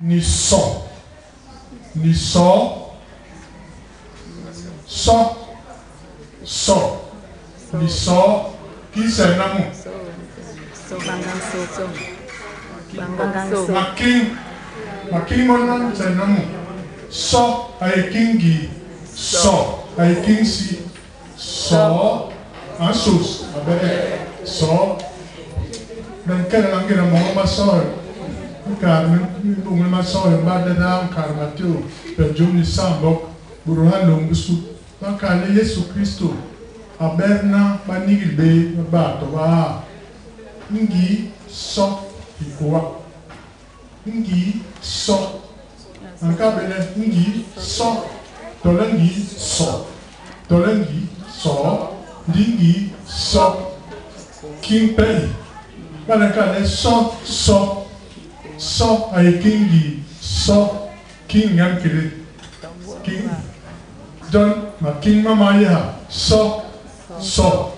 Ni so. Ni so. So. So. Ni so. Ki se na mu. Makiñ. Makiñ mon ma nselna mu. So a yé kiñ ngii. So a yé kiñ si. So a nsôs, a bedek. So. Me nkena la ngéda môñgô ma soohe, nkaat mi mboñ le masoohe ma dada nkaat Matéô, pes jôm ni saambok, bôdôl ha nlôñ bisu. Ba nkal le Yésu Kristô a berna banigil bé ba baa to baa ngii sô hikôa. Ngii sô. A nkal bé le ngii sô tole ngii sô tole ngii sô, ndi ngii sô. Kiñ pe i. Ba le nkal le sô, sô. Sô a yé kiñ ngii, sô kiñ ñemkété. Kiñ. Jon makiñ ma ma yé ha, sô, sô,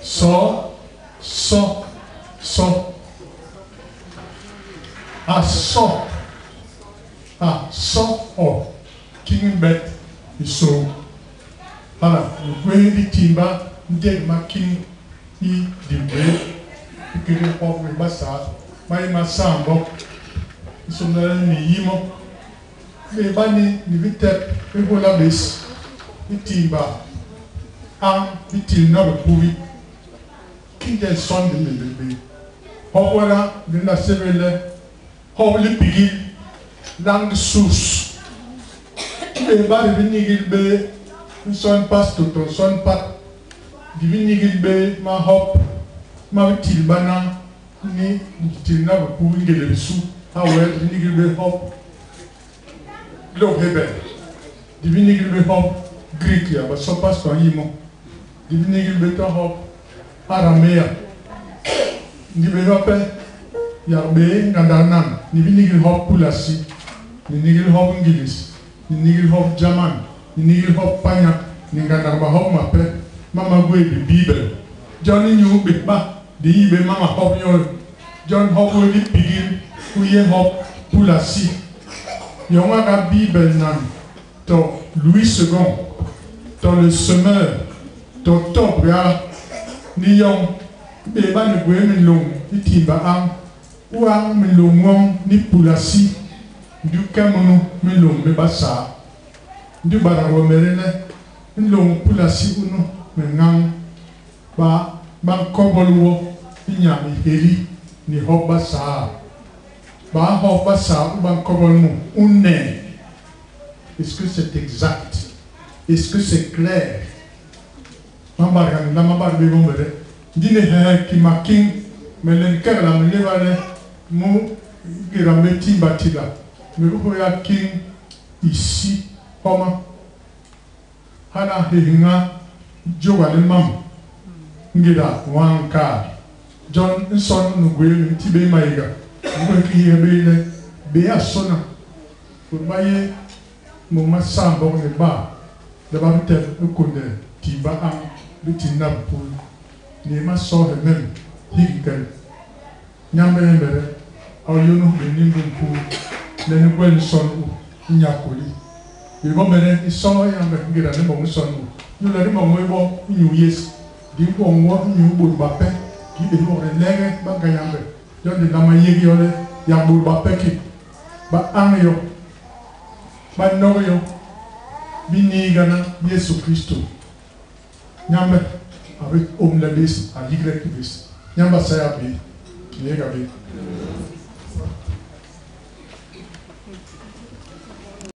sô, sô, sô. A sô, a sô o, kiñ mbet i sôô. Hala, u gwé di tiimba ndék makiñ i di gwé ikété hop wés Basaa ma yé masaambok, nsômbla le ni yi mo. Bé ba ni ni bi tep i hôla bés i tiimba añ Bitilna Bipubi. Kinje nson di nlémél bé! Hop wada di nla sébél le hop lipigil, langue source. Bé ba di bi nigil bé nson pastô to nson pat, di bi nigil bé mahop ma bi tilbana ni Bitilna Bipubi ngélé bisu, ha wee di bi nigil bé hop Lôk Héber, di bi nigil bé hop Grikia, baso pastô a nyi mo, di bi nigil bé to hop Araméa. Ndi bé bape, yak béé ngandak nan, ni bi nigil hop Pulasi, ni nigil hop Ngilis, ni nigil hop Jaman, ni nigil hop Panya, ni ngandak mahop mape ma ma gwé bi Bibel. Jon inyu bet ba, di nyi bé mam ma hop nyoo. Jon hop wé lipigil u yé hop Pulasi. Yoñaga Bibel nan, to Louis Segond, to Le Semeur, to Tobga, ni yoñ bé ba ni gwé minlôñ i tiimba añ. U añ minlôñ nwoñ ni Pulasi, ndi u ke munu minlôñ mi Basaa. Ndi u badak wemede le, Nlôñ Pulasi unu me ñañ, Ba ba nkobol wo i nya i héli ni hop Basaa. Baa hop Basaa u ba nkobol mu, u ne? Est-ce que c'est exact? Est-ce que c'est clair? Mambadga ni nlama bat bébomede. Ndi ni héhek ki makiñ me len kegla me léba le mu ngéda me tiimba tila, me bi hôya kiñ i si homa. Hala a héñha jôga li mam ngéda nwaa a nkal. Jon nson unu gwé me nti bé mayéga, me gwé ki hihe bé le bé a sôna bôt ba yé môm ma saambok ni baa le ba bi tep i kônde tiimba añ Bitilna Bipubi ni masoohe mem hiki kel. Nyambe nyemede a yônôs bé ni mbuu mpubi le ni gwel nson u i nya kôli. Bébomede ni soohe Nyambe ngéda ni mboñ nson u, inyule di mboñ bé wo inyu yés, di mboñ wo inyu bôt bape. Kii bés bok di leege bañga Nyambe, jon di nlama yék yo le yak bôt bape ki ba añ yo, ba nok yo. Biniigana bi Yésu Kristô. Nyambe a bi ômle bés, a yigle ki bés. Nyambe a sayap bé, ni yéga bé.